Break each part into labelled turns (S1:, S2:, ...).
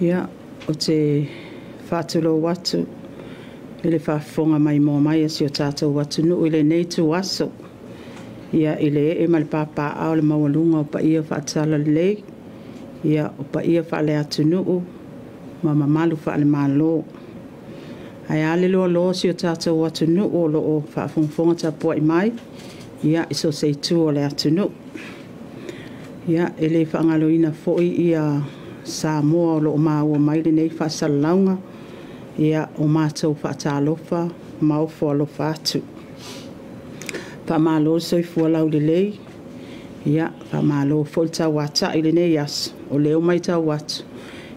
S1: Ia, ou te faatulou atu i le faafofoga maimoa mai a si o tatou atunuu i lenei ituaso, ia, i le ee ma le papaaao o le maualuga o paia faale-Talalelei, ia, o paia faale-atunuu ma mamalu faale-Malo. Ae a le loaloa o si o tatou atunuu o lo o faafogafoga tapuai mai i so o se itu o le atunuu. Ia, e le faagaloina foi Samoa o lo o maua mai lenei faasalalauga. Ia, ua matou faatalofa ma ofo alofa atu. Faamalo le soifua laulelei, faamalo foi le tauatai i lenei aso, o lea ua matau atu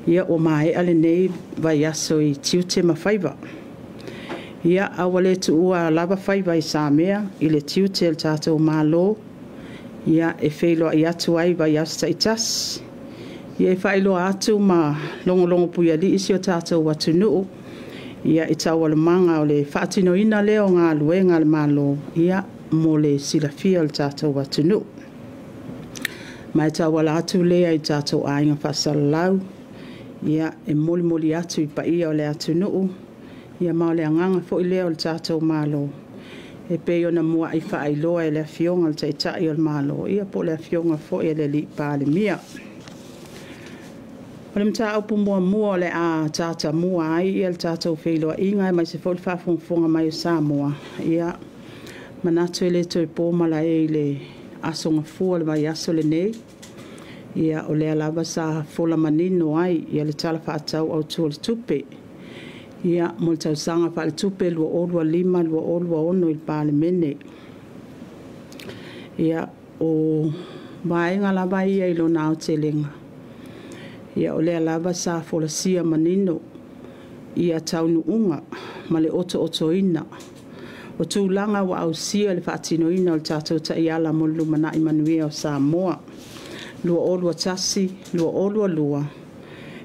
S1: ua maea lenei vaiaso i tiute ma faiva. Ia, ae ua le tuua lava faiva i samea i le tiute o le tatou Malo e feiloai atu ai i vaiaso taitasi. E faailoa atu ma logologopuialii si o tatou atunuu i taualumaga o le faatinoina lea o galuega a le Malo mo le silafia e le tatou atunuu. Ma e tauala atu lea i tatou aiga faasalalau e molimoli atu i paia o le atunuu, ma o le agaga foi lea o le tatou Malo e pei ona muai faailoa e le Afioga i le Taitai o le Malo po o le Afioga foi i le Palemia. O le mataupu muamua o le a tatamua ai le tatou feiloaiga aemaise foi o le faafogafoga mai a Samoa, ia, e manatu e le toe po malae i le Aso Gafua o le vaiaso lenei. O lea lava sa fola manino ai le Tala Faatatau Autu o le Tupe mo le tausaga faaletupe 2025/2026 i le Palemene. Ia, o vaega lava ia i lona aotelega, o lea lava sa folasia manino taunuuga ma le otootoina o tulaga ua ausia i le faatinoina o le tatou Taiala mo le Lumanai Manuia o Samoa 2021/2022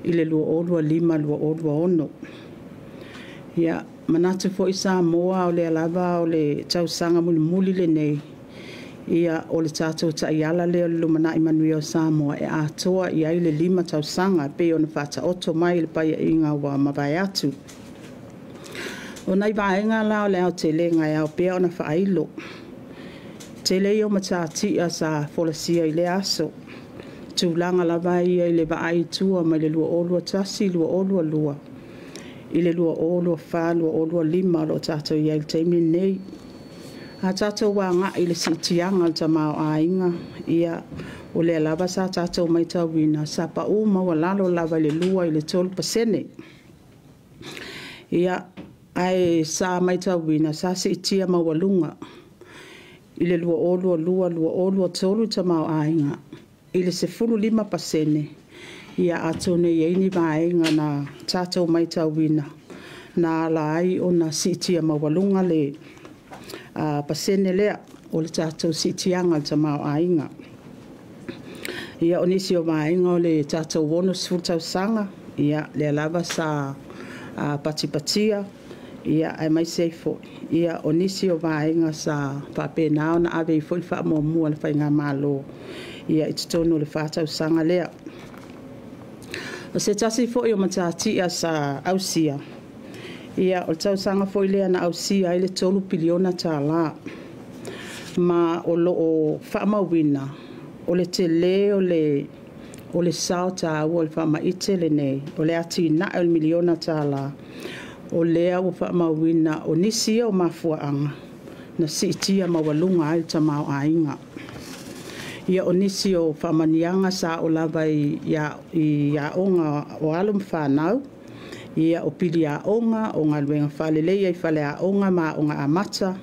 S1: i le 2025/2026. Ia, e manatu foi Samoa o lea lava o le tausaga mulimuli lenei o le tatou Taiala lea o le Lumanai Manuia o Samoa e atoa i ai le 5 tausaga e pei ona faataoto mai i le Paeaiga ua mavae atu. O nai vaega la o le aotelega e ao pea ona faailo, tele ia o matatia sa folasia i lea aso, i tulaga lava ia i le vaai i tua mai le 2021/2022 i le 2024/2025 o lo o tatou i ai i le taimi lenei. A tatou agai i le siitiaga o le tamaoaiga, o lea lava sa tatou matauina sa pau maualalo lava i le 2% i le 3%. Ae sa matauina sa siitia maualuga i le 2022/2023 le tamaoaiga i le 15%. Ia atonu e i ai ni vaega na tatou matauina na ala ai ona siitia maualuga le pasene lea o le tatou siitiaga o le tamaoaiga. Ia, o nisi o vaega o le tatou 60 tausaga, lea lava sa patipatia aemaise ai foi o nisi o vaega sa faapena ona ave ai foi le faamuamua a le faigamalo i totonu o le 4 tausaga lea. O se tasi foi o matatia sa ausia, o le tausaga foi lea na ausia ai le $3 piliona, ma o lo o faamauina o le tele o le sao taua o le faamaite lenei o le atinae o le $1 miliona, o lea ua faamauina o nisi ia o mafuaaga na siitia maualuga ai le tamaoaiga. Ia, o nisi o faamanuiaga sa oo lava i aoga o alo ma fanau, o pili aoga, o galuega faaleleia i faleaoga ma aoga amata,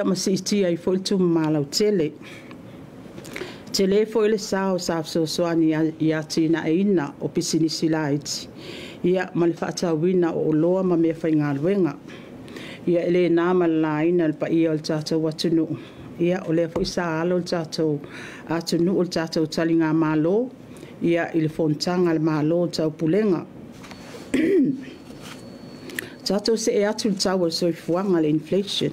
S1: ma siitia ai foi le tumama lautele. E tele foi le sao sa fesoasoani i le atinaeina o pisinisi laiti ma le faatauina o oloa ma meafaigaluega. Ia, e le na ma le laina i le paia o le tatou atunuu, o lea foi sa alo le tatou atunuu i le tatou taligamalo i le fonotaga a le Malo o le Taupulega. Tatou see atu i le tau o le soifuaga le inflation.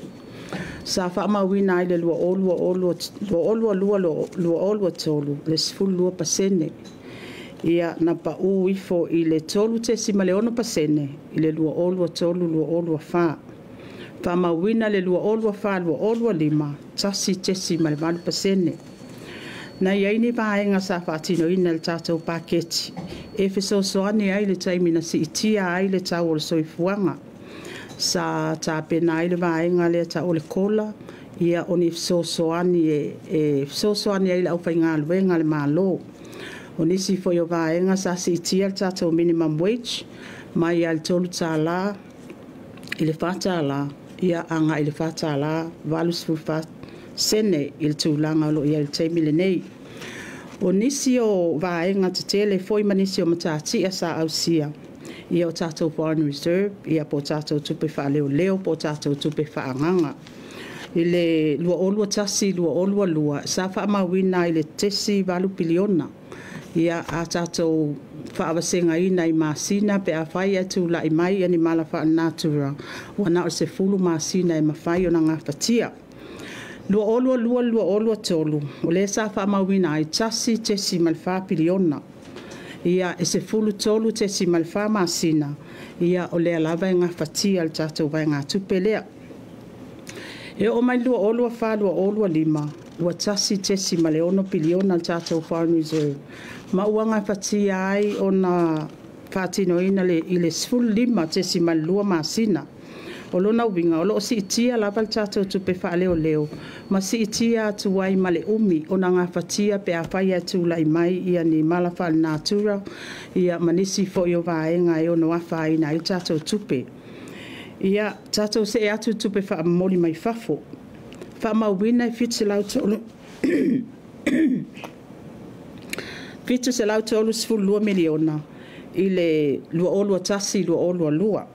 S1: Sa faamauina ai i le 2022/2023 le 12%. Ia, na pau ifo i le 3.6% i le 2023/2024. Faamauina le 2024/2025, 1.8%. Na i ai ni vaega sa faatinoina i le tatou paketi e fesoasoani ai i le taimi na siitia ai le tau o le soifuaga. Sa tapena ai le vaega lea e tau o le COLA, ia o ni fesoasoani e fesoasoani ai i le aufaigaluega a le Malo. O nisi foi o vaega sa siitia le tatou minimum wage mai lava i le $3 i le $4, ia agai i le $4.84 i le tulaga o lo o i ai i le taimi lenei. O nisi o vaega tetele foi ma nisi o matatia sa ausia, ia o tatou foreign reserve po o tatou tupe faaleoleo po o tatou tupe faaagaaga. I le 2021/2022 sa faamauina ai i le .8 piliona. A tatou faavasegaina i masina pe afai ae tulai mai ni mala faalenatura, ua na o le 10 masina e mafai ona gafatia. 2022/2023, o lea sa faamauina ai e $1.4 piliona. Ia, e 13.4 masina o lea lava e gafatia e le tatou vaegatupe lea. E oo mai i le 2024/2025, ua $1.6 piliona le tatou foreign reserve, ma ua gafatia ai ona faatinoina i le 15.2 masina. O lona uiga, o lo o siitia lava le tatou tupe faaleoleo ma siitia atu ai ma le umi ona gafatia pe afai ae tulai mai ni mala faalenatura ma nisi foi o vaega e ono afaina ai le tatou tupe. Ia, tatou see atu i tupe faamomoli mai fafo. Faamauina e $732 miliona i le 2021/2022.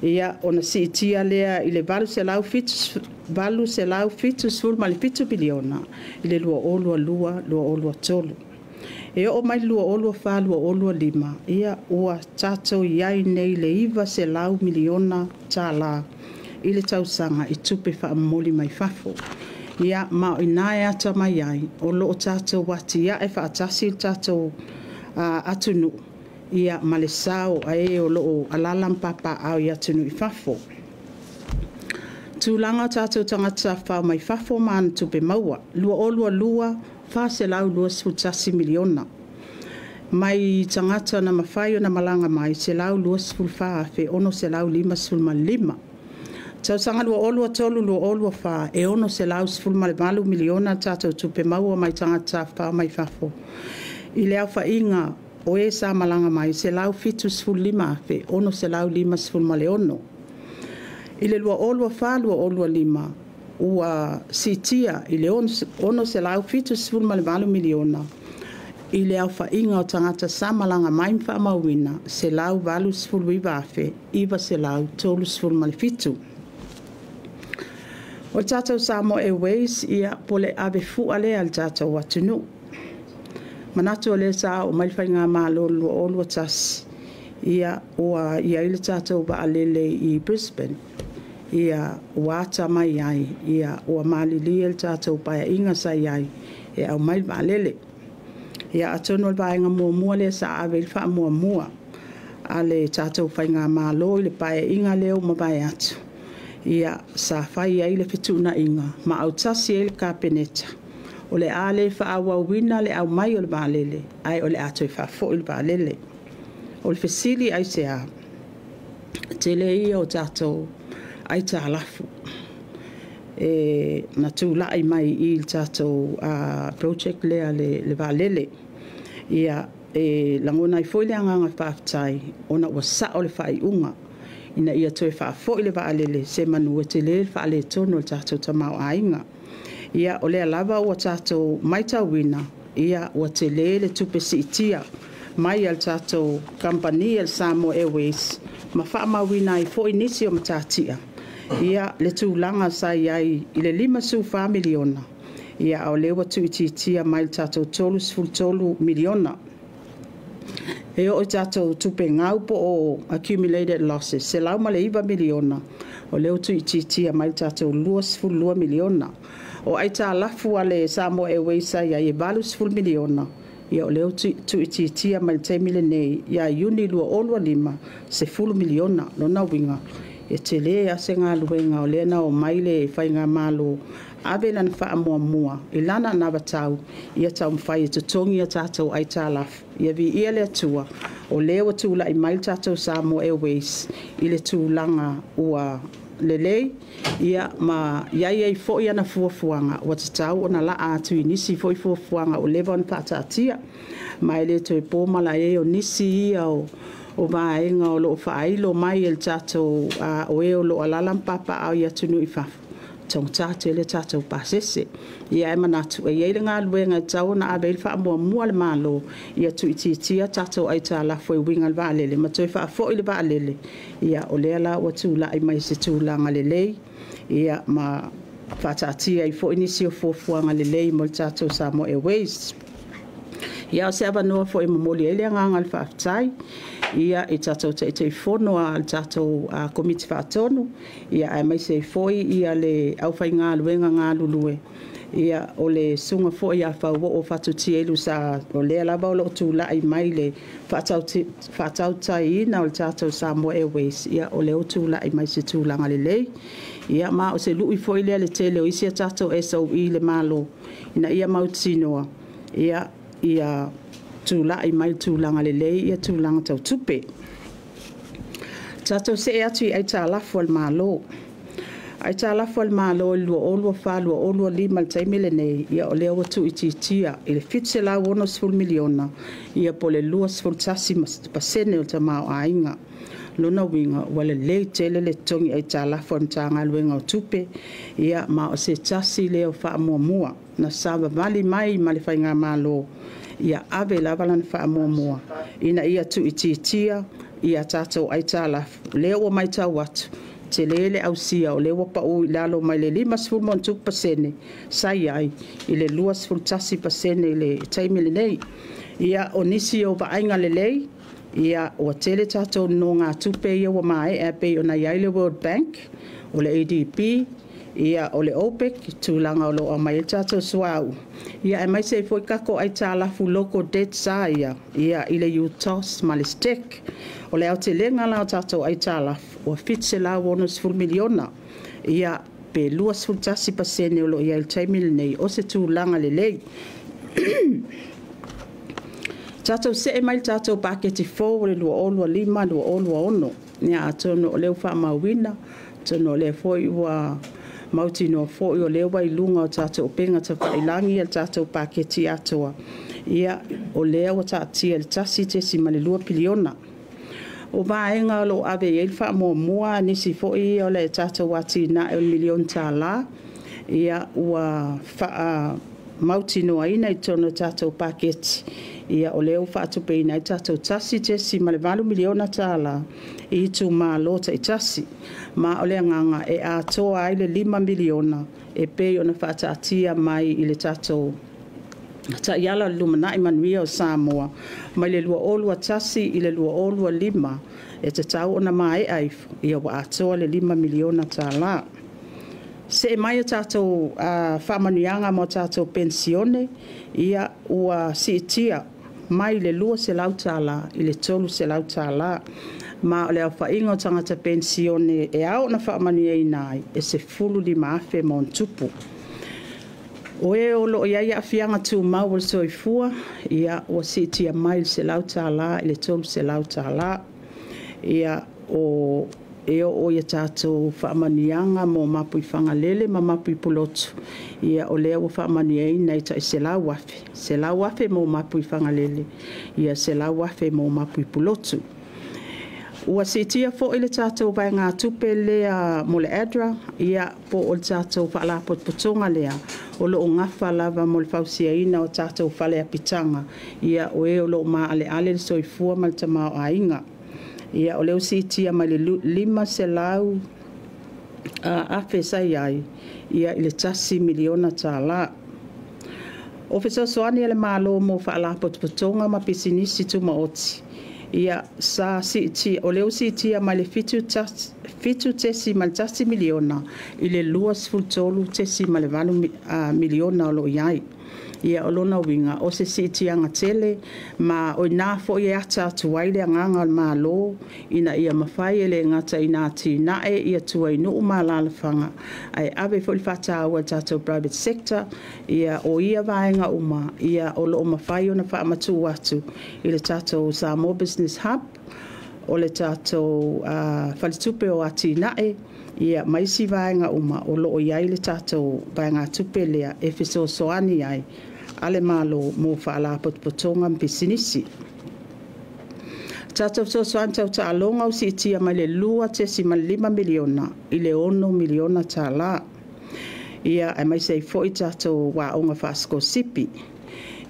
S1: Ia, ona siitia lea i le $877 miliona i le 2022/2023. E oo mai i le 2024/2025, ia ua tatou i ai nei i le $900 miliona i le tausaga i tupe faamomoli mai fafo. Ia, ma o i ina e atamai ai o lo o tatou atiae faatasi le tatou atunuu ma le sao a e o lo o alaala ma papaaao i atunuu i fafo. Tulaga o tatou tagata tafafao mai fafo ma ana tupe maua. 2022, $421 miliona. Mai tagata na mafai ona malaga mai, e 124,655. Tausaga 2023/2024, e $618 miliona a tatou tupe maua mai tagata tafafao mai fafo i le aofaiga o e sa malaga mai, e 175,656. I le 2024/2025, ua siitia i le $678 miliona i le aofaiga o tagata sa malaga mai ma faamauina, e 189,937. O le tatou Samoa Airways, ia, po o le ave fua lea a le tatou atunuu. E manatu o lea sa oo mai le faigamalo i le 2021, ia, ua i ai le tatou vaalele i Brisbane, ia, ua atamai ai, ua malilie le tatou Paeaiga sa i ai e aumai le vaalele. Ia, atonu o le vaega muamua lea sa ave i ai le faamuamua a le tatou faigamalo i le Paeaiga lea ua mavae atu, ia, sa fai ai le fetuunaiga ma autasi ai le Kapeneta, o le a le faaauauina le aumai o le vaalele, ae o le a toe faafoi le vaalele. O le fesili aisea? Tele ia o tatou aitalafu na tulai mai i le tatou project lea le vaalele. Ia, e lagona ai foi le agaga faafetai ona ua sao le faaiuga ina ia toe faafoi le vaalele semeamanu e tele le faaletonu o le tatou tamaoaiga. Ia, o lea lava ua tatou matauina, ia, ua tele le tupe siitia mai a le tatou kamupani a le Samoa Airways ma faamauina ai foi nisi o matatia le tulaga sa i ai i le $54 miliona, a o lea ua tuuitiitia mai i le tatou $33 miliona. E oo i tatou tupe gau po o accumulated losses, e $109 miliona, o lea ua tuuitiitia mai i le tatou $22 miliona. O aitalafu a le Samoa Airways sa i ai e $80 miliona, Ia o lea ua tuuitiitia mai le taimi lenei ia Iuni 2025, $10 miliona. O lona uiga, e tele lava se galuega o lea na omai le faigamalo ave lana faamuamua i lana anavatau ia taumafai e totogi a tatou aitalafu. Ia viia le Atua o lea ua tulai mai le tatou Samoa Airways i le tulaga ua lelei, ma i ai foi ana fuafuaga ua tatau ona laa atu i nisi foi fuafuaga ua leva ona faataatia. Ma e le toe po malae, o nisi ia o vaega o lo o faailo mai e tatou, o e o lo o alaala ma papaaao i atunuu i fafo, e taugata tele tatou pasese. Ae manatu, e i ai le galuega e tatau ona ave i ai le faamuamua a le Malo, ia tuuitiitia tatou aitalafu e uiga i le vaalele ma toe faafoi le vaalele. O lea la ua tulai mai i se tulaga lelei ma faataatia ai foi nisi o fuafuaga lelei mo le tatou Samoa Airways. Ia, o se avanoa foi e momoli ai le agaga o le faafetai i tatou Taitaifono o le tatou Komiti Faatonu, aemaise ai foi le aufaigaluega galulue, o le susuga foi ia Fauoo Fatu Tielu sa, o lea lava o lo o tulai mai i le faatautaiina o le tatou Samoa Airways, o lea ua tulai mai i se tulaga lelei. Ia ma o se lui foi lea i le tele o isi a tatou SOE i le Malo, ina ia mautinoa ia tulai mai i tulaga lelei tulaga tau tupe. Tatou see atu i aitalafu a le Malo. O aitalafu a le Malo i le 2024/2025 i le taimi lenei, o lea ua tuuitiitia i le $760 miliona, po o le 21% o le tamaoaiga. O lona uiga, ua lelei tele le totogi aitalafu a le Matagaluega o Tupe, ma o se tasi lea o faamuamua na savavali mai ma le faigamalo ia ave lava lana faamuamua ina ia tuuitiitia a tatou aitalafu. O lea ua matau atu, tele le ausia o lea ua pau i lalo mai le 50+% sa i ai i le 21% i le taimi lenei. Ia, o nisi o vaaiga lelei, ua tele tatou nonogatupe ia ua maea e pei ona i ai le World Bank, o le ADB, o le OPEC, i tulaga o lo o aumai ai le tatou suauu, aemaise ai foi tatou aitalafu local debts lava ia i le UTOS ma le STEC. O le aotelega la o tatou aitalafu, ua $760 miliona, pe 21% o lo o i ai i le taimi lenei, o se tulaga lelei. Tatou see mai i le tatou paketi fou o le 2025/2026. Ia atonu o lea ua faamauina, atonu o lea foi ua mautinoa foi o lea ua i luga o tatou upega tafailagi le tatou paketi atoa. Ia, o lea ua taatia i le $1.2 piliona. O vaega o lo o ave i ai le faamuamua nisi foi ia o le tatou atinae o le $1 miliona, ia, ua faamautinoaina i totonu o le tatou paketi, o lea ua faatupeina ai le tatou $1.8 miliona i itumalo taitasi. Ma o le agaga e atoa ai le $5 miliona e pei ona faataatia mai i le tatou Taiala o le Lumanai Manuia o Samoa mai le 2021 i le 2025, e tatau ona maea ifo ua atoa le $5 miliona. See mai a tatou faamanuiaga mo tatou penisione, ua siitia mai le $200 i le $300, ma o le aofaiga o tagata penisione e ao ona faamanuiaina ai, e 15,000+. O e o lo o i ai aafiaga tumau o le soifua, ua siitia mai le $100 i le $300. E oo i a tatou faamanuiaga mo mapuifagalele ma mapuipulotu, o lea ua faamanuiaina i tai $100,000, $100,000 mo mapuifagalele, $100,000 mo mapuipulotu. Ua siitia foi le tatou vaegatupe lea mo le ADRA, po o le tatou faalapotopotoga lea o lo o nafa lava mo le fausiaina o tatou fale apitaga o e o lo o maaleale le soifua ma le tamaoaiga. O lea ua siitia mai le $500,000 sa i ai i le $1 miliona. O fesoasoani a le Malo mo Faalapotopotoga ma Pisinisi Tumaoti, o lea ua siitia mai le $7.1 miliona i le $23.8 miliona o lo o i ai. Ia, o lona uiga, o se siitiaga tele, ma o i ina foi e ata atu ai le agaga o le Malo ina ia mafai e le gata ina atinae tua i nuu ma alaalafaga, ae ave foi le faataua i le tatou private sector. Ia, o ia vaega uma o lo o mafai ona faamatuu atu i le tatou Samoa Business Hub, o le tatou Faletupe o Atinae, ia ma isi vaega uma o lo o i ai le tatou vaegatupe lea e fesoasoani ai a le Malo mo faalapotopotoga ma pisinisi. Tatou fesoasoani tau taaloga ua siitia mai le $2.5 miliona i le $6 miliona tala. Ia, aemaise ai foi tatou aoga faasikolasipi.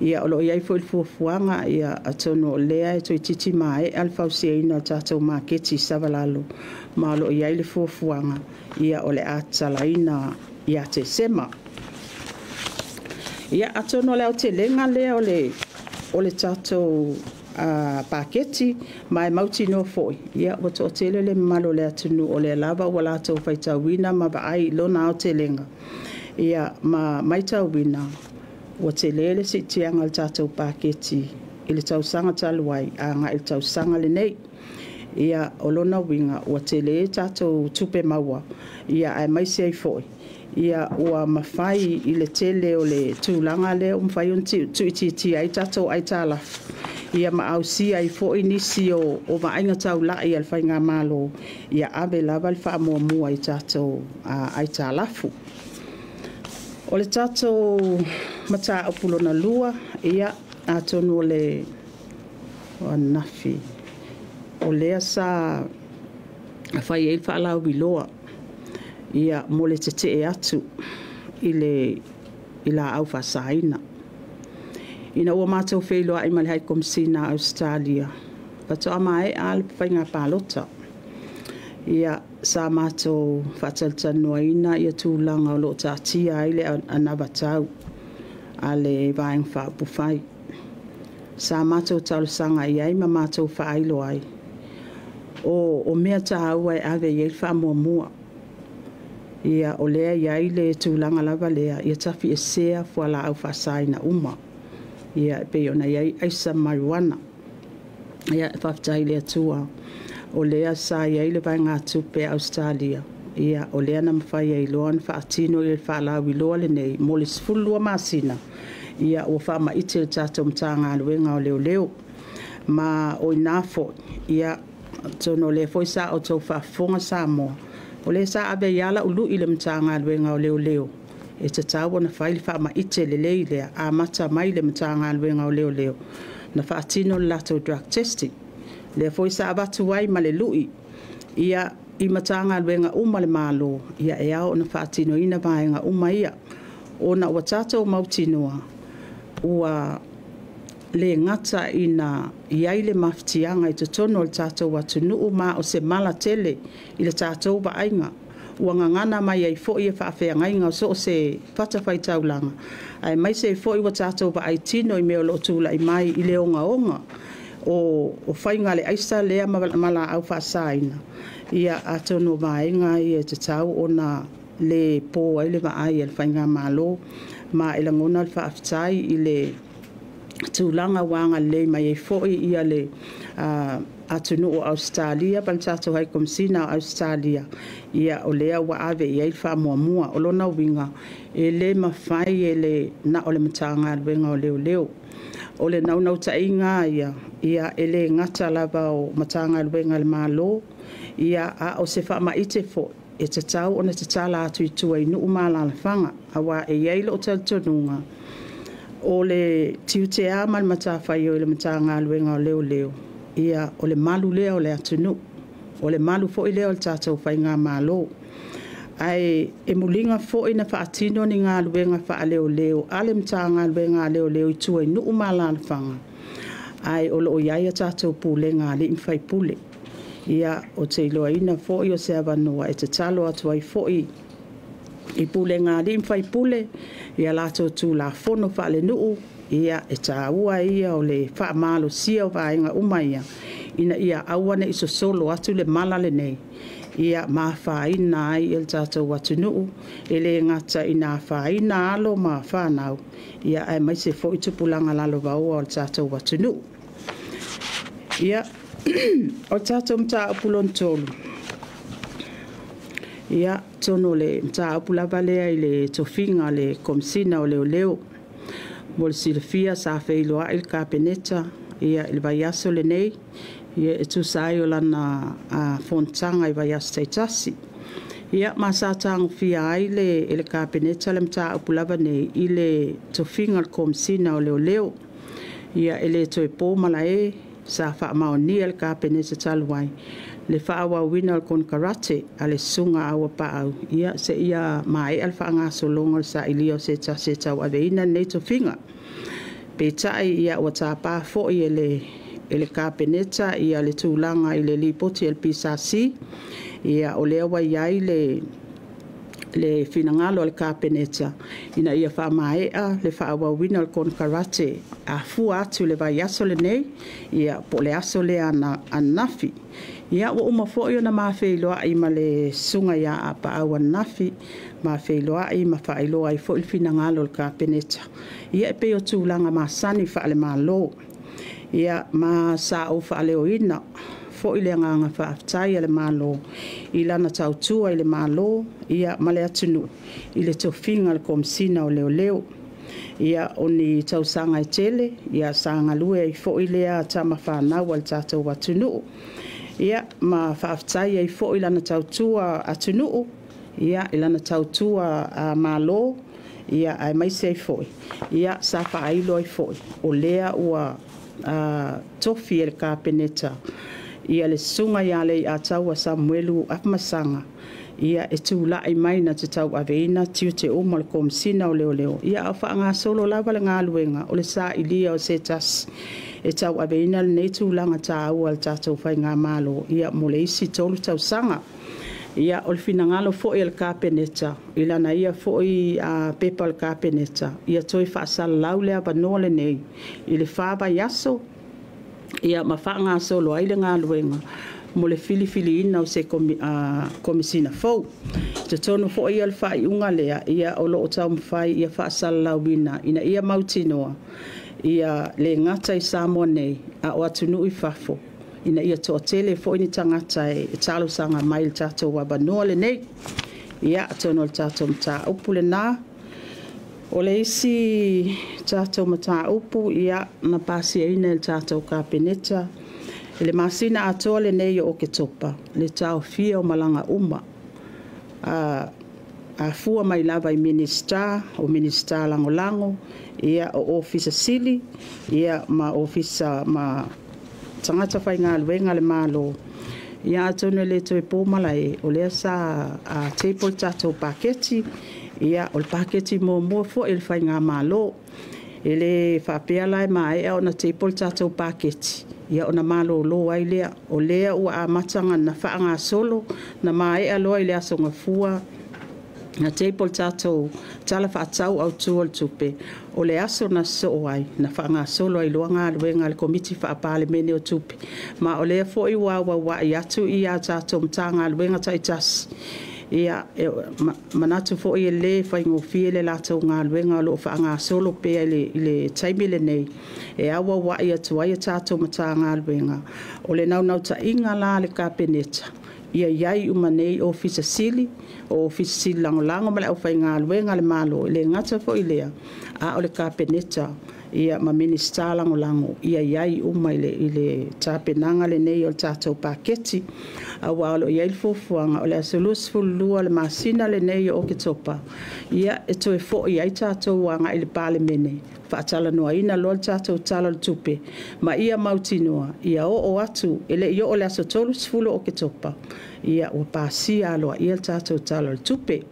S1: Ia, o lo o i ai foi le fuafuaga, ia, atonu o lea e toeitiiti maea le fausiaina o le tatou maketi i Savalalo, ma o lo o i ai le fuafuaga, ia, o le a tatalaina ia Tesema. Ia, atonu o le aotelega lea o le tatou paketi, ma e mautinoa foi ua toatele le mamalu o le atunuu o lea lava ua latou faitauina ma vaai i lona aotelega, ia, ma matauina ua tele le siitiaga o le tatou paketi i le tausaga talu ai agai i le tausaga lenei. Ia, o lona uiga ua tele tatou tupe maua, aemaise ai foi ua mafai i le tele o le tulaga lea ua mafai ona tuuitiitia ai tatou aitalafu, ia ma ausia ai foi nisi o vaaiga taulai a le faigamalo, ia ave lava le faamuamua i tatou aitalafu. O le tatou mataupu lona lua, ia, atonu o le ananafi, o lea sa fai ai le faalauiloa mo le tetee atu i laau faasaina. Ina ua matou feiloai ma le High Komesina o Ausetalia, faatoa maea lava le faiga palota. Ia, sa matou faatalatalanoaina tulaga o lo o taatia ai le anavatau a le Vaega Faaupufai. Sa matou talosaga i ai ma matou faailo ai, o mea taua e ave i ai le faamuamua. Ia, o lea e i ai le tulaga lava lea, ia tafiesea fualaau faasaina uma, ia, e pei ona i ai aisa ma marijuana. Ia, faafetai i le Atua o lea sa i ai le vaegatupe a Ausetalia, ia, o lea na mafai ai loa ona faatino le faalauiloa lenei mo le 12 masina, ia, ua faamaite i le tatou Matagaluega o Leoleo. Ma o i ina foi, ia, atonu o lea foi sa outou faafofoga Samoa, o lea sa ave ai lava lau lui i le Matagaluega o Leoleo, e tatau ona fai le faamaite lelei lea, amata mai i le Matagaluega o Leoleo ona faatino le latou drug testing. O lea foi sa avatu ai ma le lui i Matagaluega uma a le Malo, ia, e ao ona faatinoina vaega uma ia, ona ua tatou mautinoa ua le gata ina i ai le mafatiaga i totonu o le tatou atunuu, ma o se mala tele i le tatou vaaiga, ua gagana mai ai foi faafeagaiga o so o se fatafaitaulaga, aemaise ai foi ua tatou vaai tino i mea o lo o tulai mai i le ogaoga o faiga a le aisa lea ma laau faasaina. Ia, atonu o vaega ia e tatau ona le po ai le vaai a le faigamalo. Ma e lagona le faafetai i le tulaga ua agalelei mai ai foi le atunuu o Ausetalia ma le tatou High Komesina o Ausetalia, ia, o lea ua ave i ai le faamuamua. O lona uiga, e le mafai e le na o le Matagaluega o Leoleo. O le naunautaiga lava ia, e le gata lava o Matagaluega a le Malo, ia, a o se faamaite foi e tatau ona tatala atu i tua i nuu ma alaalafaga. Aua e i ai lou talitonuga, o le tiute lava ma le matafaioi a le Matagaluega o Leoleo, ia, o le malu lea o le atunuu, o le malu foi lea o le tatou faigamalo. Ae muliga foi ona faatino ni galuega faaleoleo a le Matagaluega a Leoleo i tua i nuu ma alaalafaga, ae o lo o i ai a tatou pulega a alii ma faipule. Ia, ou te iloaina foi o se avanoa e tatalo atu ai foi i pulega a alii ma faipule i a latou tulafono faalenuu, ia, e taua ia o le faamalosia o vaega uma ia, ina ia aua ne i sosolo atu le mala lenei ia ma afaina ai le tatou atunuu, e le gata ina afaina alo ma fanau, ia aemaise foi tupulaga lalovaoa o le tatou atunuu. Ia, o le tatou mataupu lona tolu, ia, atonu o le mataupu lava lea i le tofiga o le Komesina o Leoleo. Mo le silafia sa feiloai le Kapeneta i le vaiaso lenei e tusa ai o lana fonotaga i vaiaso taitasi. Ia ma sa tagofia ai e le Kapeneta le mataupu lava nei i le tofiga o le Komesina o Leoleo. Ia, e le toe po malae, sa faamaonia e le Kapeneta talu ai le faaauauina o le konekarate a le Susuga a Auuapaau seia maea le faagasologa o le sailia o se tasi e tauaveina lenei tofiga. Peitai ua tapa foi e le Kapeneta le tulaga i le lipoti a le PSC, o lea ua i ai le finagalo o le Kapeneta ina ia faamaea le faaauauina o le konekarate e afua atu i le vaiaso lenei po o le aso lea ananafi. Ia, ua uma foi ona ma feiloai ma le Susuga ia Auuapaau ananafi, ma feiloai ma faailoa ai foi le finagalo o le Kapeneta, ia e pei o tulaga masani faale-Malo. Ia, ma sa ou faaleoina foi le agaga faafetai a le Malo i lana tautua i le Malo ma le atunuu i le tofiga o le Komesina o Leoleo. Ia, o ni tausaga e tele sa galue ai foi lea tama fanau a le tatou atunuu, ia ma faafetai ai foi i lana tautua atunuu, i lana tautua Malo, aemaise ai foi sa faailo ai foi o lea ua tofi e le Kapeneta le Susuga ia Leiataua Samuelu Afamasaga e tulai mai na te tauaveina tiute uma o le Komesina o Leoleo, a o faagasolo lava le galuega o le sailia o se tasi e tauaveina lenei tulaga taua i le tatou faigamalo mo le isi 3 tausaga. Ia, o le finagalo foi o le Kapeneta i lana ia foi pepa a le Kapeneta, ia toe faasalalau le avanoa lenei i le 4 vaiaso ma faagasolo ai le galuega mo le filifiliina o se Komesina fou. I totonu foi o le faaiuga lea, o lo o taumafai ia faasalalauina ina ia mautinoa ia le gata i Samoa nei, a o atunuu i fafo, ina ia toatele foi ni tagata e talosaga mai i le tatou avanoa lenei. Ia, atonu o le tatou mataupu lena. O le isi tatou mataupu, ia, na pasiaina e le tatou Kapeneta i le masina atoa lenei o Oketopa le taofia o malaga uma, afua mai lava i Minisita, o Minisita Lagolago, ia o Ofisa Sili ma Ofisa ma tagata faigaluega a le Malo. Ia atonu e le toe po malae, o lea sa table le tatou paketi, ia o le paketi muamua foi a le faigamalo. E le faapea la e maea ona table le tatou paketi ona malolo ai lea. O lea ua amata ona faagasolo, na maea loa i le Aso Gafua na table le tatou Tala Faatatau Autu o le Tupe, o le aso na sosoo ai na faagasolo ai loa galuega a le Komiti Faa-Palemene o Tupe, ma o lea foi ua auauai atu a tatou Matagaluega taitasi. Ia, e manatu foi e le faigofie le latou galuega o lo o faagasolo pea i le taimi lenei e auauai atu ai a tatou Matagaluega. O le naunautaiga la a le Kapeneta, ia i ai uma nei Ofisa Sili, o Ofisa Sili Lagolago ma le aufaigaluega a le Malo. E le gata foi i lea, a o le Kapeneta ma Minisita Lagolago ia i ai uma i le tapenaga lenei o le tatou paketi, aua o lo o i ai le fuafuaga o le aso 22 o le masina lenei o Oketopa e toe foi ai tatou agai i le Palemene, faatalanoaina loa le tatou Tala o le Tupe, ma ia mautinoa ia oo atu, e le i oo i le aso 30 o Oketopa, ua pasia aloaia le tatou Tala o le Tupe.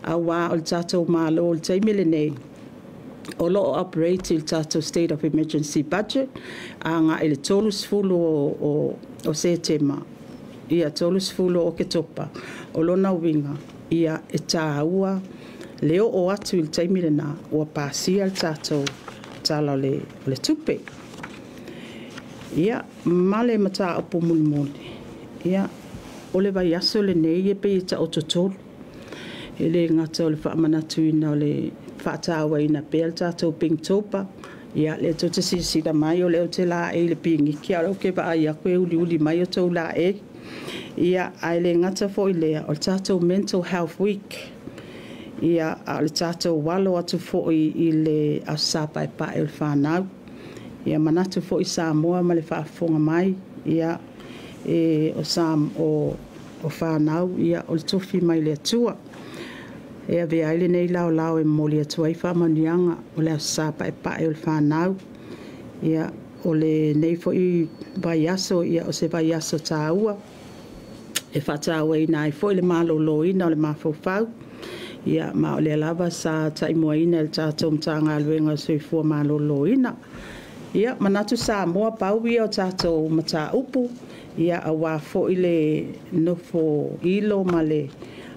S1: Aua o le tatou Malo i le taimi lenei, o lo o operate i le tatou state of emergency budget agai i le 30 o Setema, 30 o Oketopa. O lona uiga, e taua le oo atu i le taimi lena ua pasia le tatou Tala o le Tupe. Ia, ma le mataupu mulimuli, ia, O le vaiaso lenei e pei e taototolu, e le gata o le faamanatuina o le faatauaina pea le tatou Pinktober. Ia, lea tou te silasila mai o lea ou te laei i le piniki, a o lea ou te vaai atu e uliuli mai o tou laei. Ia, ae le gata foi i lea, o le tatou Mental Health Week. Ia, a o le tatou alo atu foi i le Aso Sa Paepae o le Fanau. Ia manatu foi Samoa ma le faafofoga mai, ia, e, o, sa, o fanau, ia, o le tofi mai le Atua. E avea ai lenei laolao e momoli atu ai faamanuiaga o le Aso Sa Paepae o le Fanau. Ia, o lenei foi vaiaso, ia, o se vaiaso taua e faatauaina ai foi le maloloina o le mafaufau. Ia, ma o lea lava sa taimuaina e le tatou Matagaluega o le Soifua Maloloina. Ia, manatu Samoa, pau ia o tatou mataupu, ia, aua foi le nofo ilo ma le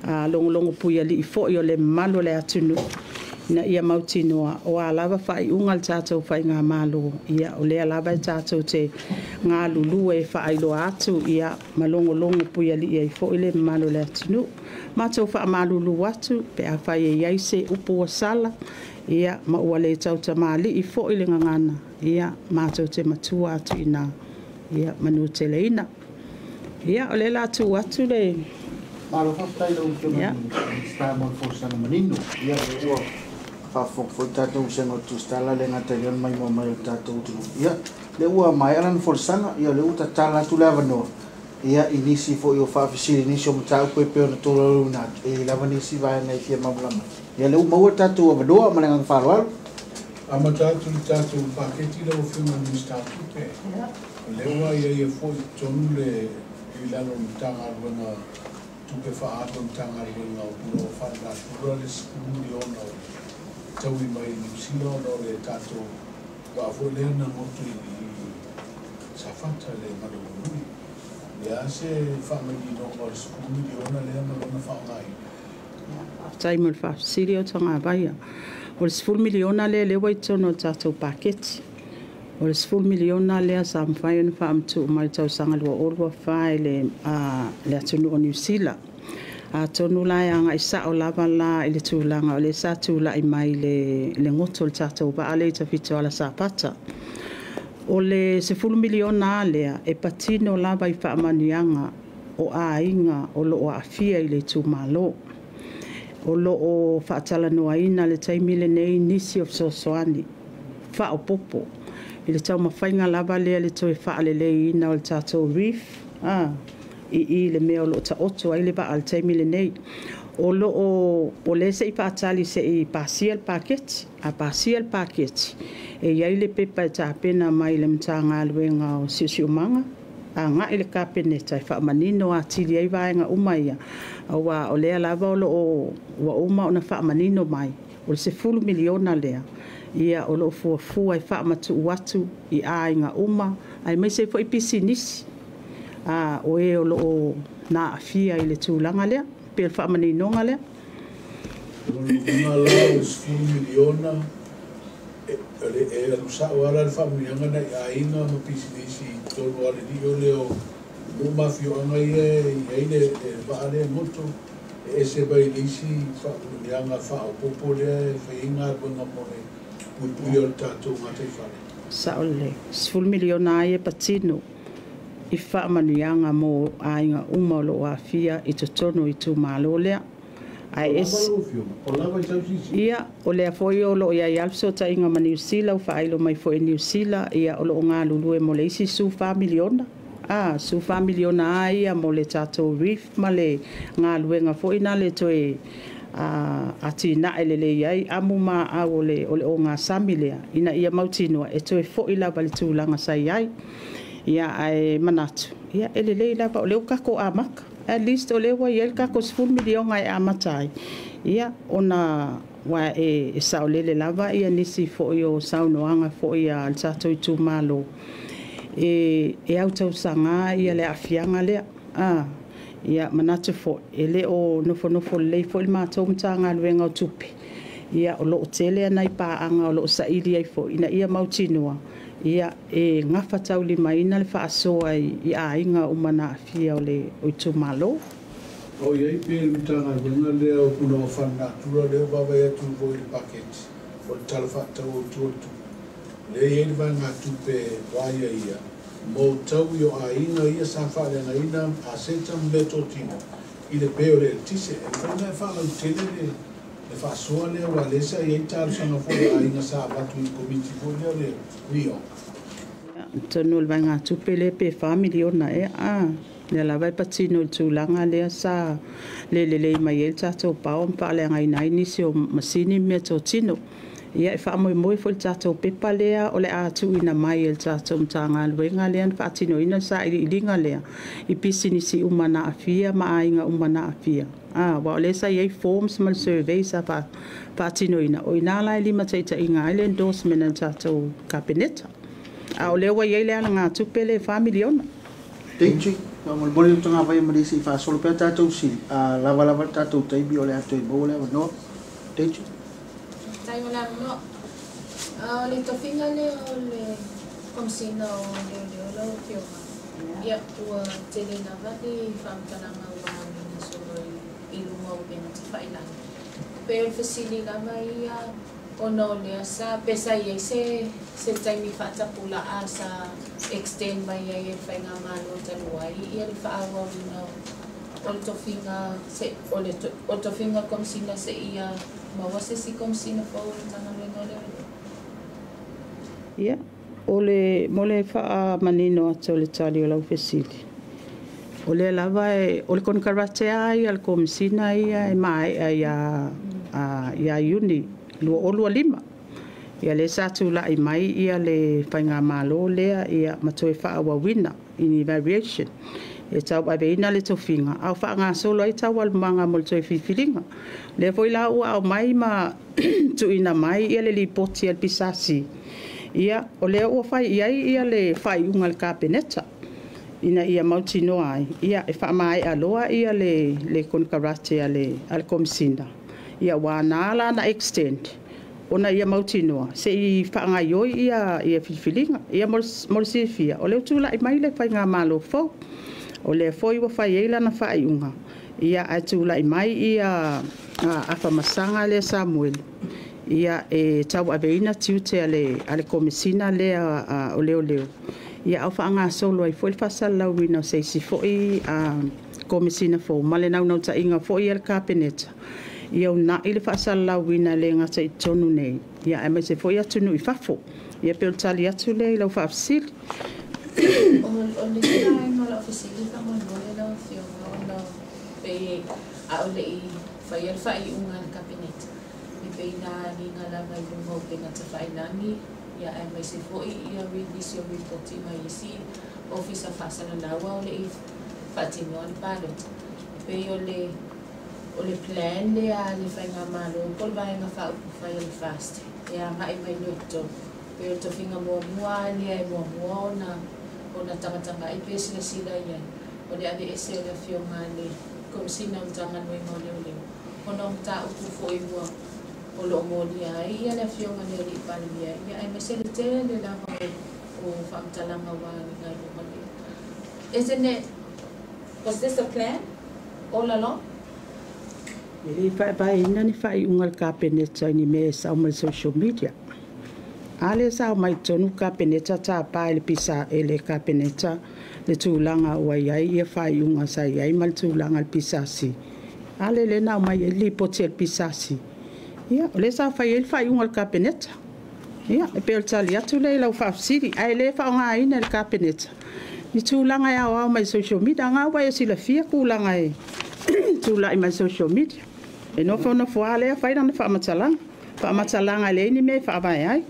S1: logologo puialii foi o le mamalu o le atunuu, ina ia mautinoa o a lava faaiuga a le tatou faigamalo, ia, o lea lava e tatou te galulue e faailoa atu, ia, ma logologo puialii ai foi le mamalu o le atunuu. Matou faamalulu atu pe afai e i ai se upu ua sala, ia, ma ua le tautamalii foi le gagana, ia, matou te matua atu i ina, ia manuteleina. Ia, o lea la tuu atu le
S2: Malo faafetai lau Afioga i le Minisita mo le folasaga manino. Ia, lea ua faafofoga foi le tatou vasega o Tusitala le gata i lea o le maimoa mai o le tatou atunuu. Ia, lea ua maea lana folasaga, ia lea ua tatala atu le avanoa, ia, i nisi foi o faafesili, nisi o mataupu e pei ona tolaulauina atu, e i ai lava nisi vaega e fia malamalama ai. Ia, lea ua maua le tatou avanoa ma le agaga faaaloalo.
S3: Amata atu i le tatou paketi lau Afioga i le Minisita o Tupe. O lea ua aiaia foi i totonu le i lalo o le Matagaluega Tupe Faaalu a le Matagaluega o Punaoa Faalenatura le $10 miliona o le taui mai Niu Sila ona o le tatou vaa foi lea na goto i Safata i le manawanui. O le a se faamaninoga o le $10 miliona lea ma lona faaaogaina?
S1: Faafetai mo le faafesili o Tagavaia. O le $10 miliona lea lea ua i totonu o le tatou paketi. O le $10 miliona lea sa mafai ona faamatuu mai i le tausaga 2024 i le atunuu o Niu Sila. Atonu la e agai sao lava la i le tulaga o lea sa tulai mai le goto o le tatou vaa lea i Tafitoala Safata. O le $10 miliona lea e patino lava i faamanuiaga o aiga o lo o aafia i le itumalo. O lo o faatalanoaina le taimi lenei nisi o fesoasoani faaopoopo i le taumafaiga lava lea le toe faaleleiina o le tatou reef i le mea o lo o taoto ai le vaa i le taimi lenei. O lo o o lea se i faatali se i pasia le paketi. A pasia le paketi, e i ai le pepa e tapena mai le Matagaluega o Siosiomaga agai i le Kapeneta e faamanino atili ai vaega uma ia, aua o lea lava o lo o ua uma ona faamanino mai o le $10 miliona lea, ia, o lo o fuafua e faamatuu atu i aiga uma aemaise foi pisinisi o e o lo o naafia i le tulaga lea, pe o le faamaninoga lea.
S3: O lona uiga la o le $10 miliona e alu sao lava la le faamanuiaga nai aiga ma pisinisi i totonu o alelii o lea o nuu ma afioaga ia e i ai le vaa lea e goto, e ese mai le isi faamanuiaga faaopoopo lea e fai ai galuega mo le puipuia o le tatou gataifale.
S1: Sao lelei. $10 miliona ai e patino i faamanuiaga mo aiga uma o lo o aafia i totonu o itumalo lea. Ae ese. Ia, o lea foi o lo o i ai lava le fesootaiga ma Niu Sila, ua faailo mai foi e Niu Sila, ia, o lo o galulue mo le isi $14 miliona. $14 miliona lava ia mo le tatou reef ma le galuega foi na le toe atinae lelei ai amu ma au o le ogasami lea, ina ia mautinoa e toe foi lava i le tulaga sa i ai. Ia, ae manatu, ia, e lelei lava o lea ua tatou amata. At least o lea ua i ai le tatou $10 miliona e amata ai, ia, ona aua e saolele lava ia nisi foi o saunoaga foi a le tatou itumalo e autausaga ia le aafiaga lea. Ia, manatu foi, e le o nofonofo lelei foi le matou Matagaluega o Tupe, ia, o lo o tele nai paaga o lo o saili ai foi ina ia mautinoa Ia e gafataulimaina le faasoa i aiga uma na aafia o le itumalo.
S3: O iai pea le Matagaluega lea o Punaoa Faalenatura lea ua vaavaai atu foi i le paketi o le Tala Faatatau Autu o le Tupe, lea e i ai le vaegatupe ua aiaia mo taui o aiga ia sa faaleagaina aseta ma meatotino i le pe o le eletise. E mafai ona e faalautele le le faasoa lea aua o lea sa i ai talosaga foi a aiga sa avatu i le Komiti foi lea o le NEOC.
S1: Atonu o le vaegatupe lea pe $4 miliona ea a, lea lava e patino i le tulaga lea sa le lelei mai ai le tatou power ma faaleagaina ai nisi o masini ma meatotino. Ia e faamoemoe foi i le tatou pepa lea o le a tuuina mai e le tatou Matagaluega lea na faatinoina le sailiiliga lea i pisinisi uma na aafia ma aiga uma na aafia. Aua o lea sa i ai forms ma le survey sa faatinoina, o i ina la e limataitaiina ai le endorsement a le tatou Kapeneta. A o lea ua i ai le alagatupe lea e $4 miliona.
S2: Teitui, faamolemole le tagavai ma le isi faasolo pea tatou sili, a lava lava le tatou taimi o le a toe maua le avanoa. Teitui.
S4: Faafetai mo le avanoa. O le tofiga lea o le Komesina o Leoleo lau Afioga, ia ua tele lava le faamatalaga ua agiga solo i luga o upega tafailagi. Pei o le fesili lava ia ona o lea sa pe sa i ai se se taimi faatapulaa sa extend mai ai e le Faigamalo talu ai ia le faaauauina o le tofiga se o le o le tofiga Komesina seia maua se isi Komesina fou o le Matagaluega o Leoleo.
S1: Ia, o le, mo le faamanino atu o le tali o lau fesili, o lea lava e, o le konekarate lava ia a le Komesina ia e maea ia, ia Iuni 2025. Ia lea sa tulai mai ia le faigamalo lea ia ma toe faaauauina i ni variation e tauaveina le tofiga a o faagasolo ai taualumaga mo le toe filifiliga. O lea foi la ua aumai ma tuuina mai ia le lipoti a le PSC, ia o lea ua fai i ai ia le faaiuga a le Kapeneta ina ia mautinoa ai ia e faamaea loa ia le konekarate a le Komesina, ia ua ana la ona extend ona ia mautinoa se i faagaioi ia filifiliga. Ia mo le silafia, o lea ua tulai mai le faigamalo fou, o lea foi ua fai ai lana faaiuga, ia ae tulai mai ia Afamasaga lea Samuelu ia e tauaveina tiute a le Komesina lea o Leoleo, ia a o faagasolo ai foi le faasalalauina o se isi foi Komesina fou ma le naunautaiga foi a le Kapeneta ia uunai le faasalalauina e le gata i totonu nei, ia aemaise foi atunuu i fafo. Ia pei o le tali atu lea i lau faafesili.
S4: O le isi vaega o lau fesili faamolemole lau Afioga ona pei a o le i faia le faaiuga a le Kapeneta, e pei na agiga lava i luga o upega tafailagi, ia aemaise foi ia nisi o ripoti mai isi ofisa faasalalau a o le i faatinoa le palota. E pei o le o le plan lea a le Faigamalo po o le Vaega Faaupufai o le FAST e agai mai loa i totonu. Pei o le tofiga muamua lea e muamua ona ona tagatagai pe silasila i ai, o le aveese o le Afioga a le Komesina o Matagaluega o Leoleo ona o mataupu foi ua o lo o molia ai ia le Afioga i le Alii Palemia, ia aemaise le tele lava o faamatalaga ua agiga i luga lea. Isn't it, was this a plan all along?
S1: E le i faavaeina ni faaiuga a le Kapeneta i ni mea e sao mai le social media. A lea sa omai i totonu le Kapeneta tapa e le pisa e le Kapeneta le tulaga ua i ai ia faaiuga sa i ai ma le tulaga a le PSC. A lea lea na aumai ai le lipoti a le PSC. Ia, o lea sa fai ai le faaiuga a le Kapeneta. Ia, e pei o le tali atu lea i lau faafesili, ae le faaaogaina e le Kapeneta ni tulaga e aoao mai social media. Nga ua e silafia tulaga e tulai mai social media. E nofonofo lava lea fai lana faamatalaga. Faamatalaga e leai ni mea e faavae ai.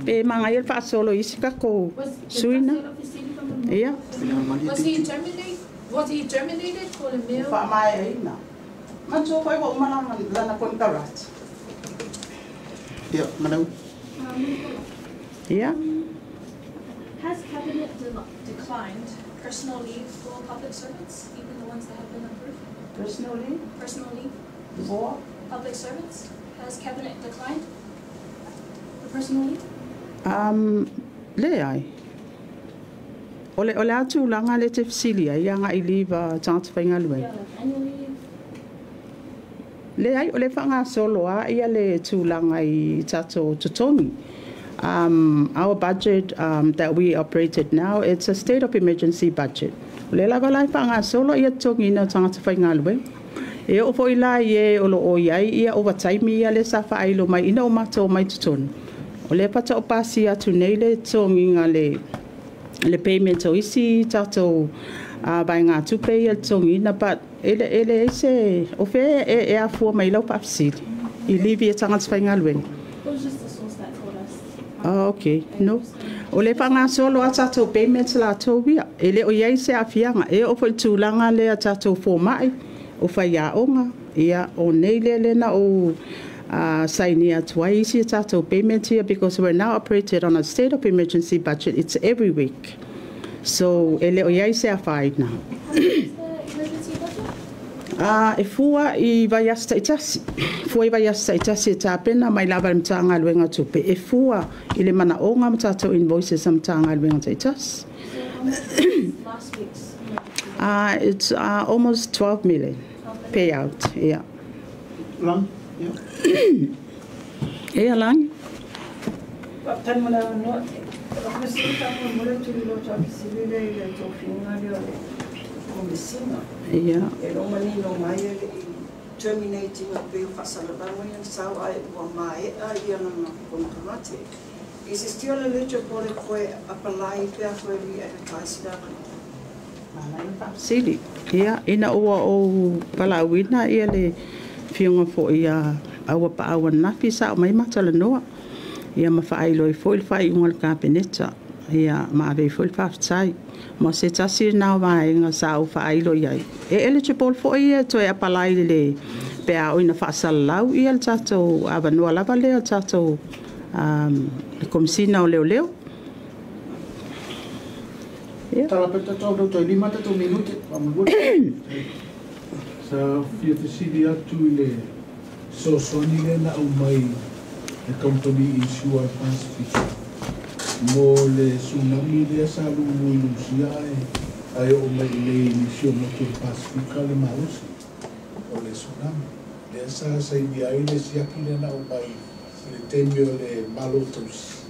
S1: Pe magaia le faasolo i isi tatou sui na. Ia.
S4: Was he terminated? Was he terminated po o le mea?
S1: Ua faamaeaina. Manatua foi ua uma lana konekarate.
S2: Ia, Manau.
S1: Ia.
S5: Has Cabinet declined personal leave for public servants, even the ones that have been approved?
S1: Personal leave?
S5: Personal leave.
S1: For?
S5: Public servants. Has Cabinet declined for personal leave?
S1: Le ai. O le atulaga le te fesili ai agaʻi liva tagata faigaluega.
S5: Yeah, like annual leave.
S1: Le ai, o le faagasolo a ia le tulaga i tatou totogi. Our budget that we operated now, it's a state of emergency budget. O le lava la e faagasolo ia totogiina o tagata faigaluega. E oo foi la i e o loo i ai ia overtime ia le sa faailo mai ina o matou mai totonu. O le pata o pasi atu nei le totogiga le payment o isi tatou vaega tupe ia le totogiina, but e le ese o fe e afua mai lau faafesili i livi e tagata faigaluega.
S5: It was just the source that told us.
S1: Ah, okay. No. O le faagasolo a tatou payments latou ia. E le o iai se aafiaga. E oo foi tulaga lea tatou fomaʻi o faiaoga ia o nei lea lena o sainia atu ai isi tatou payment here because we're now operated on a state of emergency budget. It's every week. So e le o iai se afaina.
S5: How much is the emergency budget?
S1: E fua i vaiaso taʻitasi. Fua i vaiaso taʻitasi e tapena mai lava le Matagaluega Tupe. E fua i le manaoga ma tatou invoices a Matagaluega taʻitasi.
S5: So how much is last week's emergency budget?
S1: It's almost 12 million
S5: 12 million?
S1: Payout. Yeah.
S2: Lang? Yeah.
S1: E Lang.
S6: Faafetai mo le avanoa. O fesili faamolemole tulilo faafesili le i le tofiga lea o le komesina. E lo manino mai e le i terminating a pe o faasalalaga ia sau ae ua maeʻa ia lana konekarate. Is it still eligible e koe apply pe a koe re-advertise le avanoa?
S1: Sili. Ia, ina ua ou palauina ia le fioga foi ia aua paau anafi sa o mai matalanoa. Ia ma faailoi foi le faaiuga le kapeneta. Ia ma ave foi le faafetai. Mo se tasi na o vaega sa ou faailo i ai. E eligible foi ia toe apply le pe a o ina faasalalau ia le tatou avanoa lava lea o tatou le komisina o leoleo. Ia.
S2: Tala pe tatou tau toi lima tatou minute. Faamolemole.
S3: Sa fia fesili atu i le fesoasoani lea na aumai le company Insure Pacific mo le tsunami lea sa lulu i Lusia ae oo mai i nei nisi o motu o le Pasifika le malosi o le tsunami. Lea sa sainia ai le siaki lea na aumai i le taimi o le malo tausi.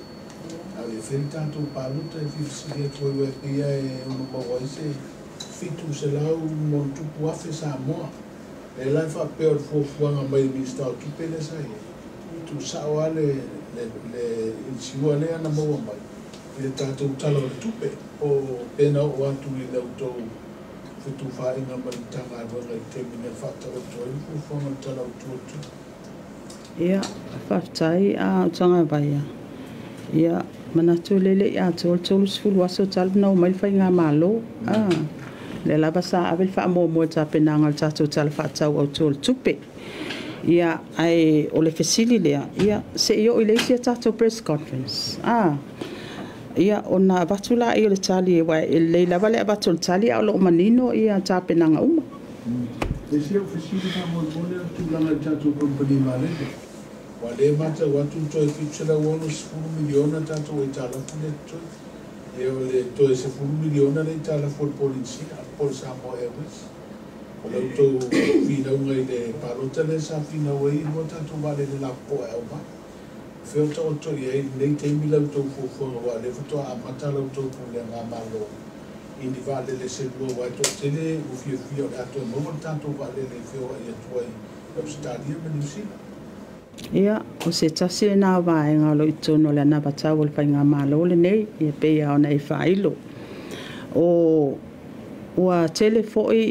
S3: A le fai le tatou palota e fia fesili atu ai ua e pei e ono maua ai se 700+ Samoa. Le la e faapea o le fuafuaga mai le Minisita o Tupe lea sa i ai. Tuusao lava le insure lea na maua mai i le tatou tala o le tupe o pena oo atu i le outou fetufaaiga ma le Matagaluega i taimi na faataoto ai le fuafuaga o le tala autu o le tupe.
S1: Ia, faafetai a o tagavaia. Ia, manatu le le i atoa le 30 aso talu na o mai le faigamalo. Ah, le lava sa ave le faamuamua i tapenaga o le tatou tala faatatau autu o le tupe. Ia, ae o le fesili lea, ia, se i oo i le isi a tatou press conference. Ah, ia, ona avatu laia o le tali, aua e lelei lava le avatu o le tali a o loo manino ia tapenaga uma.
S3: Le isi au fesili faamolemole o le tulaga i le tatou company vaalele. Ua le matau atu toe 760 miliona tatou aitalafu lea totoe. Ia o le toe 10 miliona le aitalafu o le Polynesia, po o le Samoa Airways. O le outou finauga i le palota lea sa finau ai lua tatou vaalele lapopoa e aumai. Fea o taoto i ai lenei taimi la outou fuafuaga aua o lea faatoa amata la outou pulega malo i ni vaalele se lua aua e toatele ua fiafia o le a toe maua le tatou vaalele e feoai atu ai Ausetalia ma Niu Sila.
S1: Ia, o se tasi lena o vaega o loo i totonu o le anavatau o le faigamalo lenei, ia pei lava ona e faailo. O ua tele foi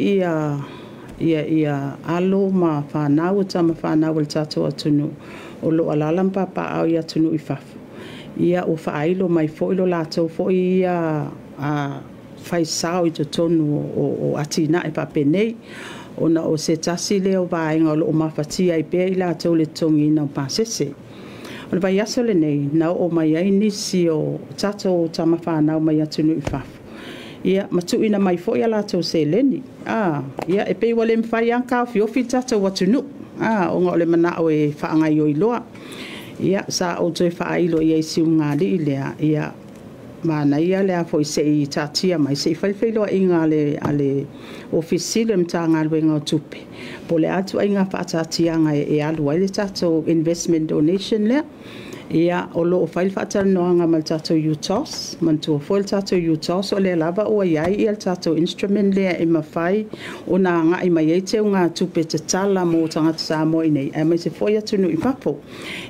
S1: ia alo ma fanau o tama fanau o le tatou atunuu o loo alaala ma papaaao i atunuu i fafo. Ia ua faailo mai foi lo latou foi ia faisao i totonu o atinae faapenei ona o se tasi lea o vaega o loo mafatia ai pea i latou le totogiina o pasese. O le vaiaso lenei na oo mai ai nisi o tatou tama fanau mai atunuu i fafo. Ia, ma tuuina mai foi a latou seleni. Ah, ia e pei ua le mafai lava taofiofi le tatou atunuu. Ah, ona o le manao e faagaioi loa. Ia sa ou toe faailo i ai siugalii lea ia manaia lea foi se'i taatia mai se'i fai feiloaiga a le Ofisa Sili o le Matagaluega o Tupe po o le a le ituaiga faataatiaga e alu ai le tatou investment donation lea. Ia o loo fai le faatalanoaga ma le tatou UTOS. Manatua foi le tatou UTOS o lea lava ua i ai le tatou instrument lea e mafai ona agai mai ai teugatupe tatala mo tagata Samoa i inei aemaise foi atunuu i fafo.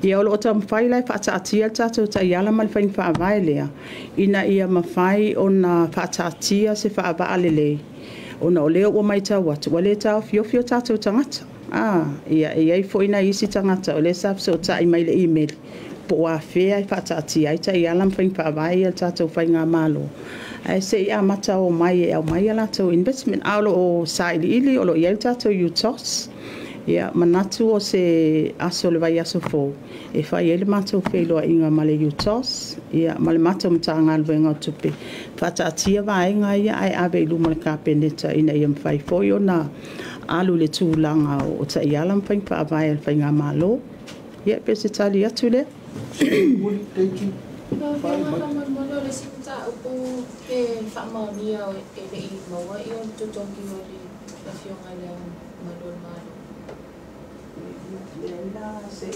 S1: Ia o loo taumafai la e faataatia le tatou taiala ma le faiga faavae lea ina ia mafai ona faataatia se faavaa lelei, ona o lea ua matau atu ua le taofiofi o tatou tagata. Ia e i ai foi nai isi tagata o lea sa fesootai mai le email po o afea e faataatia ai taiala ma faiga faavae ia le tatou faigamalo, ae se i amata o mai e aumai a latou investment. A o lo o sailiili, o lo o i ai le tatou UTOS. Ia manatu o se aso o le vaiaso fou e fai ai le matou feiloaiga ma le UTOS ia ma le matou Matagaluega o Tupe, faataatia vaega ia ae ave i luma o le Kapeneta ina ia mafai foi ona alu i le tulaga o taiala ma faiga faavae a le faigamalo. Ia pe se tali atu lea.
S4: Lau Afioga faamolemole o le isi mataupu pe faamaonia e le'i maua ia o le totogi o le afioga i le Ao Mamalu o le Malo.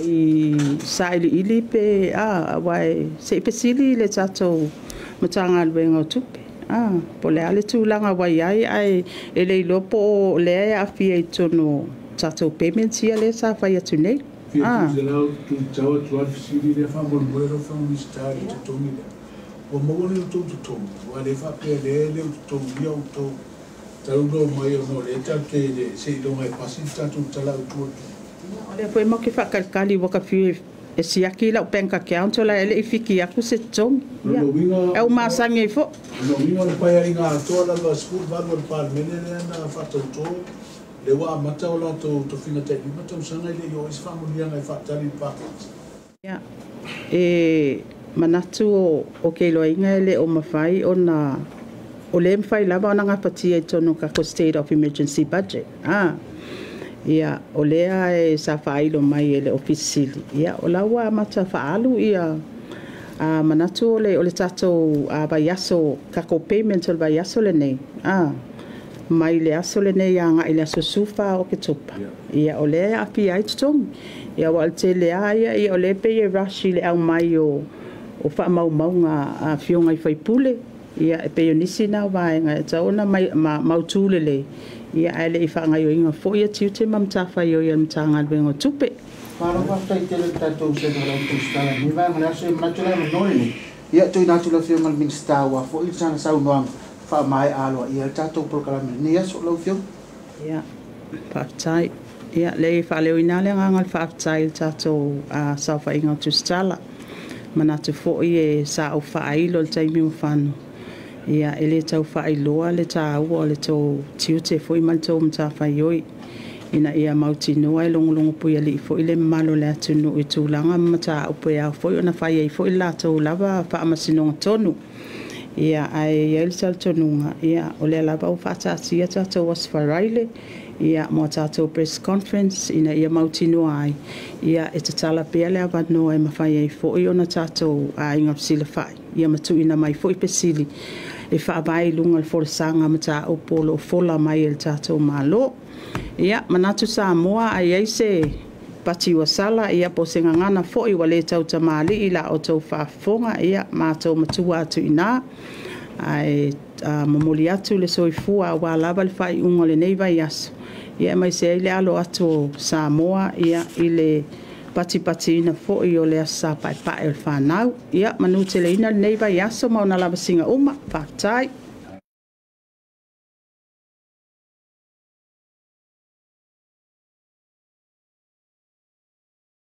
S1: I sailiili pe a aua e se'i fesili i le tatou Matagaluega o Tupe po o le a le tulaga ua i ai, ae e le iloa po o lea e aafia i totonu o tatou payments ia lea sa fai atu nei.
S3: Fia tuuselau tuitau atu lava le fesili lea faamolemole lau Afioga Minisita i le totogi lea. Ua maua ni outou totogi, aua lea faapea lea e le o totogia outou talu ona omai ona o lea tatou te le seiloga e pasi le tatou Tala Autu o le Tupe.
S1: O lea foi matou te faakalikali ua ka fiu e siaki lau bank account o la e le'i fiki atu se totogi.
S3: Lona uiga
S1: E ou masani ai foi.
S3: Lona uiga o le Paeaiga atoa lava 18 o le Palemene lea na faatauto, lea ua amata o latou tofiga tai 5 tausaga e le i oo ai se faamanuiaga e faatali i le paketi.
S1: Ia, e manatu o keiloaiga e le o mafai ona o lea e mafai lava ona gafatia i totonu o tatou state of emergency budget. Ia, o lea e sa faailo mai e le Ofisa Sili, ia, o la ua amata faaalu ia manatu o le tatou vaiaso, tatou payment o le vaiaso lenei, mai le aso lenei agai i le aso 14 o Oketopa. Ia, o lea e aafia ai totogi. Ia, aua o le tele lava ia, ia o lea e pei e rush i le aumai o faamaumauga a afioga i sui usufono. Ia, e pei o nisi na o vaega e tatau ona mautu lelei, ia, ae le i faagaoioiga foi ia tiute ma matafaioi a le Matagaluega o Tupe.
S2: Malo faafetai tele i le tatou vasega o le au tusitala i lenei vaega o le aso. E manatu le avanoa lenei, ia tuuina atu i le Afioga i le Minisita aua foi le sana saunoaga faamaea aloaia ai le tatou polokalame i lenei aso. Lau Afioga.
S1: Ia, faafetai. Ia, leai e faaleoina lava le agaga o le faafetai i le tatou saofaiga o tusitala. Manatu foi e sa ou faailo i le taimi ua fano, ia e le tau faailoa le taua o le tou tiute foi ma le tou matafaioi ina ia mautinoa e logologo puialii foi le mamalu o le atunuu i tulaga ma mataupu e ao foi ona fai ai foi le latou lava faamasinoga tonu. Ia, ae i ai le talitonuga, ia, o lea lava ua faataatia tatou Aso Faraile, ia, mo a tatou press conference ina ia mautinoa ai, ia, e tatala pea le avanoa e mafai ai foi ona tatou aiga fesilafai, ia ma tuuina mai foi fesili e faavae i luga o le folasaga mataupu o lo o fola mai e le tatou Malo. Ia, manatu Samoa, a i ai se pati ua sala, ia, po o se gagana foi ua le tautamalii i la outou faafofoga, ia, matou matua atu i ina, ae momoli atu le soifua aua lava le faaiuga o lenei vaiaso, ia, aemaise ai le alo atu o Samoa, ia, i le patipatiina foi o le Aso Sa Paepae o le fanau. Ia, manuteleina lenei vaiaso ma ona lavasiga uma. Faafetai.